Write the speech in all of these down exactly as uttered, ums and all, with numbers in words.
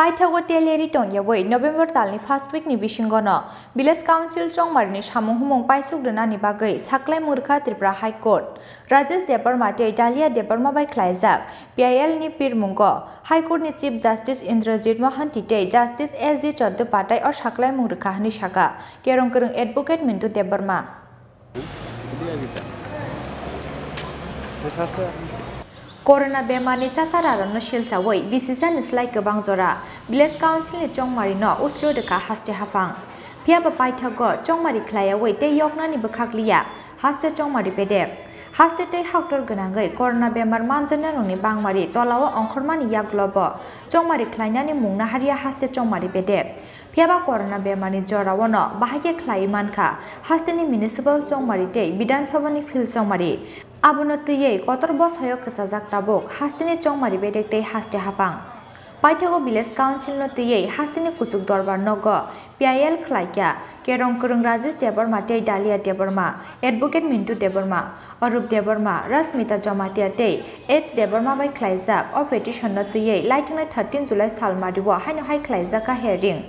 Paithago teleri tongyawi November talni first week ni bisingono Village Council chongmarini samung humung paisuk rwnani bagwi saklaimung rwkha Tripura High Court. Rajesh Debbarma tei Dalia Debbarma bai khlaijak P I L ni pirmungo High Court ni Chief Justice Indrajit Mohanty tei Justice S G Chattopadhyay o saklaimung rwkha hwnwi saka Kerong Kwrwng Advocate Mintu Debbarma. Corona bemarni chachararono silsawi bisisani slai kwbang jora Village Councilni chongmarino uslu rwkha haste haphang. Phiyaba paithago chongmari khlaiyawi tei yoknani bwkhak liya haste chongmari bedek. Haste tei haktor gwnangwi corona bemar manjaknairokni bangmari tolao ongkhormani yagulobo chongmari khlainani mung naharya haste chongmari bedek. Phiyaba corona bemarni joraono bahai khe khlaiwi mankha hasteni municipal chongmari tei Bidhan Sabhani field chongmari. Abono twiwi kotor bwsaio kwchajak tabuk hasteni chongmari bedek tei haste haphang. Paithago Village Councilno twiwi hasteni kuchuk dorbar nogo P I L khlaikha Kerong Kwrwng Rajesh Debbarma tei Dalia Debbarma, Advocate Mintu Debbarma, Arup Debbarma, Rashmita Jamatia tei H Debbarma bai khlaijak o petition no twiwi laithangnai thirteen July salmario haino hai khlaijakha hearing.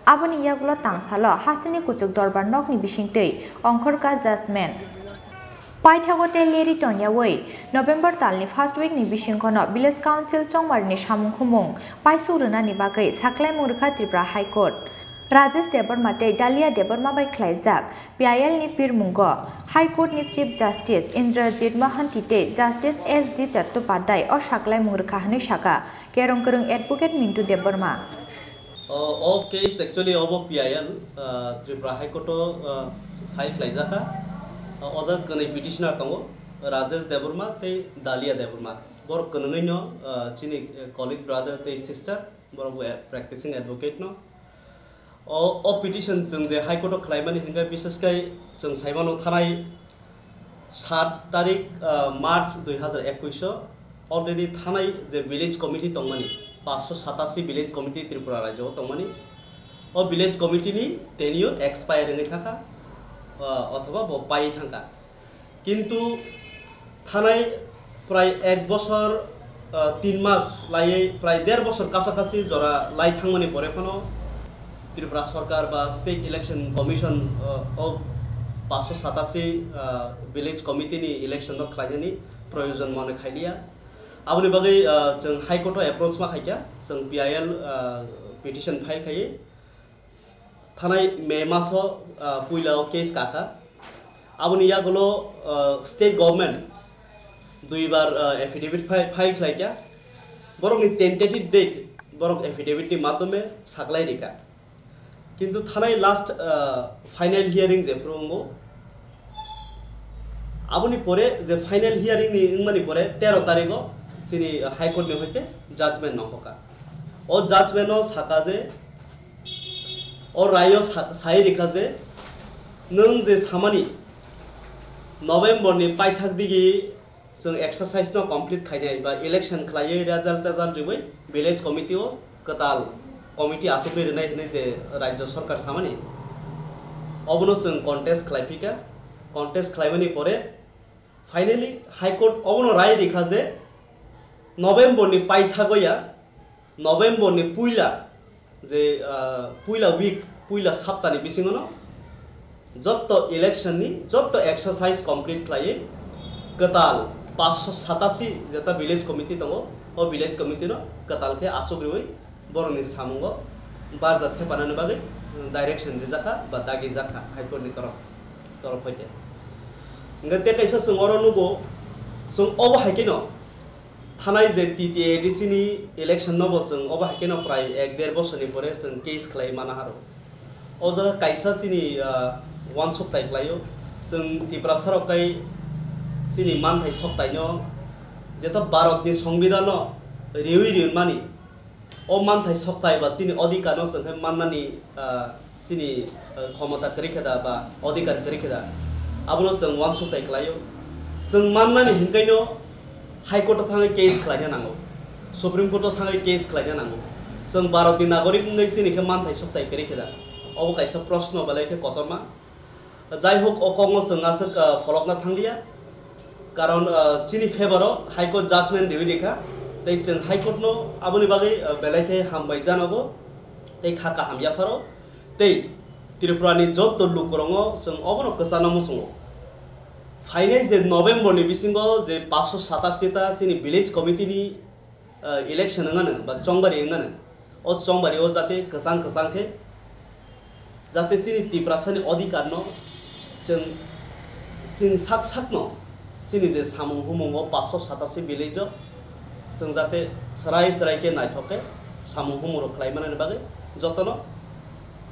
Aboni yagulo tangsalo hasteni kuchuk dorbar nokni bisingtwi ongkhorkha judgment. Paithago teleri tongyawi November talni first week ni bisingkhono Village Council chongmarini samung humung paisuk rwnani bagwi saklaimung rwkha Tripura High Court. Rajesh Debbarma tei Dalia Debbarma bai khlaijak P I L ni pirmungo High Court ni Chief Justice Indrajit Mohanty tei Justice S G Chattopadhyay o saklaimung rwkha hwnwi saka Kerong Kwrwng Advocate Mintu Debbarma. O, o case actually obo P I L, ah, Tripura High Court o, ah, file khlaijakha. Ah, o jaga kwnwi petitioner tongo, Rajesh Debbarma tei Dalia Debbarma. Borok kwnwi no, ah, chini, eh, colleague brother tei sister, borok bo, eh, practicing advocate no. O, o petition chwng je High Court o khlaimani hinkhe biseskai chwng saimano thanai sat tarik, ah, March dui hazar ekush o already thanai je village committee tongmani, paanch sho satasi village committee Tripura rajyo o tongmani, o village committee ni tenure expire wngwi thangkha, ah, othoba bo paiwi thangkha. Kintu thanai prai ek bosor, ah, tin mas laiwi prai der bosor kasa kasi jora lai thangmani pore phano Tripura Sarkar ba State Election Commission, ah, o paanch sho satasi, ah, village committee ni election no khlainani proyojon mone khailiya. Aboni bagwi, ah, chwng High Court o approach ma khaikha, chwng P I L, ah, petition file khaiwi thanai May maso, ah, puila o case kakha. Aboni yagulo, ah, state government duibar, ah, affidavit fi-, file khlaikha. Borokni tentative date borok affidavit ni madhyome saklai rikha. Kintu thanai last, ah, final hearing jephuru wngo, aboni pore je final hearing ni wngmani pore tero tarigo chini High Court ni hoite judgment nongkhorkha. O judgment o saka je, o rayo sa-, sai rikha je, nwng je samani November ni paithak digi chwng exercise no complete khainai ba election khlaiwi result tejal riwi village committee o kwtal committee achukwi rwnai hwnwi je rajyo sarkar samani, obono chwng contest khlai phika. Contest khlaimani pore finally High Court obono rai rikha je November ni paithago ya, November ni puila je, ah, puila week, puila saptani bisingono jotto election ni jotto exercise complete khlaiwi kwtal paanch sho satasi jeta village committee tongo, o village committee no kwtal khe aswk riwi borokni samungo barja thepanani bagwi direction rijakha ba dagijakha High Court ni torof, torof hoite. Hwnkhe tei kaisa chwng oro nugo, chwng obo hai kheno thanai je T T A D C ni election no bo chwng obo hai kheno prai ek der bosor ni pore chwng case khlai mana haro. O jaga kaisa chini, ah, uansuktai khlaio, chwng Tiprasa rok kai chini manthai soktai no, jeto Bharat ni Songbidan no riwi rinmani, o manthai soktai ba chini odhikar no chwng khe mannani, ah, chini, ah, khomota kwrwi khe da ba odhikar kwrwi khe da, abono chwng uansuktai khlaio. Chwng mannani hinkaino High Court o thangwi case khlaina nango, Supreme Court o thangwi case khlaina nango. Chwng Bharat ni nagorik wngwi chini khe manthai soktai kwrwi khe da, obo kaisa proshno belai khe kotorma. Jai hok, o kokno chwng aswk, ah, pholokna thangliya, karon, ah, chini favour o High Court judgment riwi rikha, Tei chwng High Court no aboni bagwi, uh, belai khe hambai janogo, tei kha kaham yapharo, tei Tripura ni jotto lukurongo chwng obono kwchano muchungo. Phainai je November ni bisingo je paanch sho satashi ta chini village committee ni, uh, election wngano ba chongbari wngano, o chongbari o jate kwchang kwchang khe jate chini Tiprasani odhikar no chwng, chwng sak sakno chini je samung humung o paanch sho satashi village o chwng jate swrai swrai khe naithok khe samung humung rok khlai manani bagwi jotono,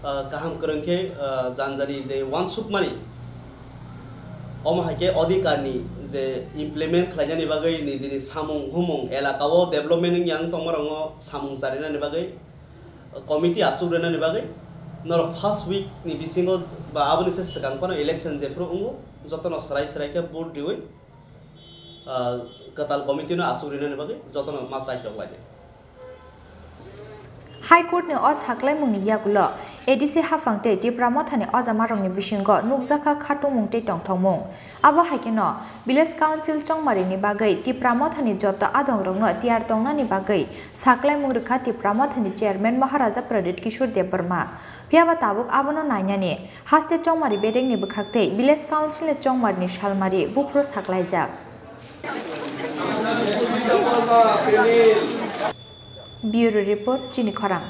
ah, kaham kwrwng khe, ah, janjani je uansukmani omo hai khe odhikar ni je implement khlainani bagwi nijini samung humung elaka o development wngya wng tongma rokno samung charinani bagwi committee aswk rwnani bagwi norok first week ni bisingo ba aboni se swkang phano election jephru wngo, jotono swrai swrai khe vote riwi, ah, kwtal committee no aswk rwnani bagwi jotono ma chaitok lainai. High Court ni o saklaimung ni yagulo A D C haphang tei Tipra Motha ni ojamarok ni bisingo nukjakha khatungmung tei tongthokmung. Abo hai kheno Village Council chongmari ni bagwi Tipra Motha ni joto adong rokno tiyar tongnani bagwi saklaimung rwkha Tipra Motha ni Chairman Maharaja Pradyut Kishore Debbarma. Phiyaba tabuk abono nainani haste chongmari bedekni bwkhak tei Village Council ni chongmari ni salmari buphuru saklaijak. Bureau Report, Chini Khorang.